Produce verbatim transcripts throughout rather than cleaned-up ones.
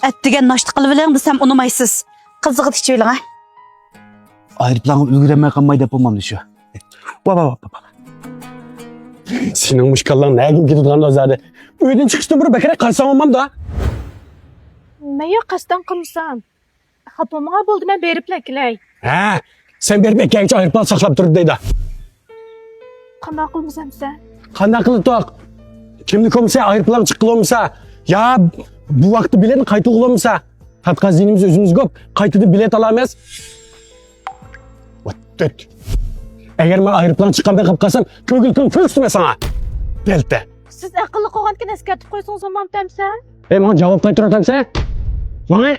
ئەتىگەن ناشتا قىلىۋېلىڭ دېسەم ئۇنىمايسىز. قىزىقىدا ئىچىۋېلىڭ، ھە؟ ئايروپىلانغا ئۈلگۈرەلمەي قالماي دەپ بولمامدۇ شۇ؟ ۋا، ۋا، ۋا، ۋا. سېنىڭ مۇشۇ كاللاڭ نەگە كېتىدىغان ئازادە. ئۆيدىن چىقىشتىن بۇرۇن بەكرەك قارىساڭ بولمامدۇ؟ مەن يا قەستەن قىلمىسام. خاپا بولمىغان بولدى، مەن بېرىپلا كېلەي. ھە، سەن بېرىپ ئەكەلگۈچە ئايروپىلان ساقلاپ تۇردى دەيدۇ. قانداق قىلىمىز ئەمسە؟ قانداق قىلدۇق؟ كىمنى كۆمسە ئايروپىلان چىققىلى بولمىسا، يا بۇ ۋاقىتتا بېلەتنى قايتۇرغىلى بولمىسا، تارتقان زىيىنىمىز ئۆزىمىزگە بوپ، قايتىدىن بېلەت ئالامىز. ۋات تۆت. ئەگەر مەن ئايروپىلان چىققان بىلەن قاپقالسام، كۆگىلىكىڭ كۆرسىتىمەن ساڭا. بەلتە. سىز ئەقىللىق بولغانكىن ئەسكەرتىپ قويسىڭىز بولمامتۇ ئەمسە؟ ئەي، ماڭا جاۋاب قايتۇرۇۋاتامسەن؟ ماڭا.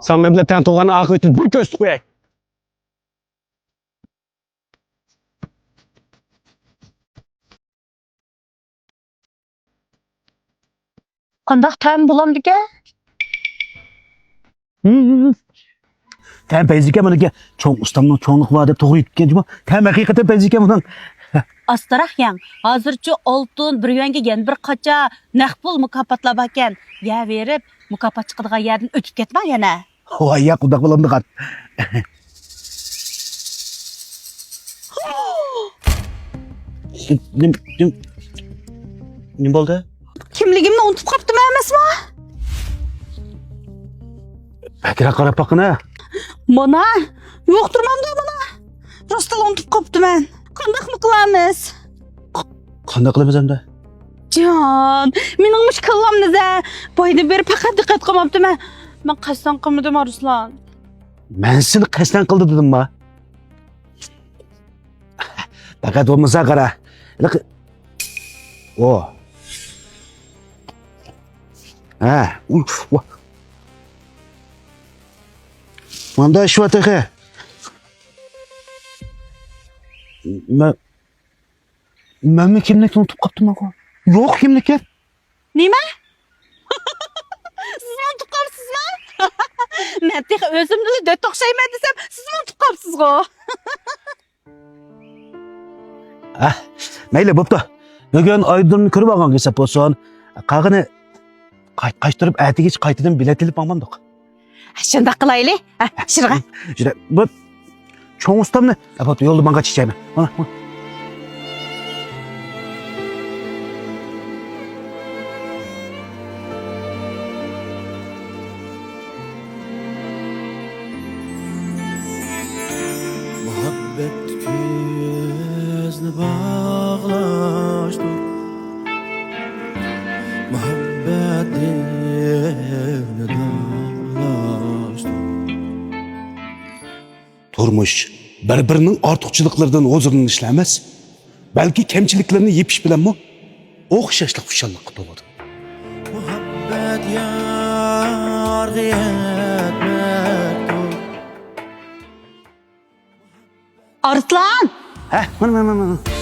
سەن مەن بىلەن تەڭ تۇرغان ئاخىرىتىنى بىر كۆرسىتىپ قوياي. قانداق تەم بولامدىكەن؟ تەم پەيزىكەن بۇنىڭكى. چوڭ ئۇستامنىڭ چوڭلۇقى بار دەپ توغرا ئېيتىپتىكەن جۇمۇ. تەم ھەقىقەتەن پەيزىكەن بۇنىڭ. ئاستىراق يەڭ. ھازىرچۇ ئالتۇن، بىر يۈەنگە يەنە بىر قاچا، نەق پۇل مۇكاپاتلار باركەن. يەۋېرىپ، مۇكاپات چىقىدىغان يەردىن ئۆتۈپ كەتمەڭ يەنە. ۋاي ياق، ئۇنداق بولامدىغان. نېمە، نېمە، نېمە بولدى؟ كىملىكىمنى ئۇنتۇپ قاپتىمەن ئەمەسمۇ؟ بەكرەك قاراپ باققىنا. مانا، يوق تۇرمامدۇ مانا. راستلا ئۇنتۇپ قاپتىمەن. قانداقمۇ قىلارمىز؟ قانداق قىلىمىز ئەمدى؟ جان، مېنىڭ مۇشۇ كاللامنى زە. بايدىن بېرى پەقەت دىققەت قىلماپتىمەن. مەن قەستەن قىلمىدىم، ئارسلان. مەن سېنى قەستەن قىلدى دېدىمما؟ پەقەت بولمىسا قارا. ھېلىقى. ئو. ھە. ئۇي، ۋا. ماندا ئىش بار تېخى. مەن مەنمۇ كىملىكنى ئۇنتۇپ قاپتىمەنغۇ. يوق كىملىكىم. نېمە؟ سىزمۇ ئۇنتۇپ قاپسىزما؟ مەن تېخى ئۆزۈمنىلا دۆت ئوخشايمەن دېسەم، سىزمۇ ئۇنتۇپ قاپسىزغۇ. ھە، مەيلى، بوپتۇ. بۈگۈن ئايدۇرنى كۆرۈپ ئالغانغا ھېساب بولسۇن. قالغىنى قاي-، قايتۇرۇپ ئەتىگىچە قايتىدىن بېلەت ئېلىپ ماڭمامدۇق. شۇنداق قىلايلى. ھە، شىرغا. شىرە، بۇ چوڭ ئۇستامنى، ھە، بوپتۇ، يولدا ماڭغاچ ئىچەيمەن. مانا، مانا. مۇھەببەت كۆزنى باغلاشتۇر. مۇھەببەت دېۋىنى داغلاشتۇر. تۇرمۇش بىر-بىرىنىڭ ئارتۇقچىلىقلىرىدىن ھۇزۇرلىنىشلا ئەمەس، بەلكى كەمچىلىكلىرىنى يېپىش بىلەنمۇ ئوخشاشلا خۇشاللىققا تولىدۇ. مۇھەببەت يارغا يەتمەكتۇر. ئارسلان! ھە، مانا، مانا، مانا.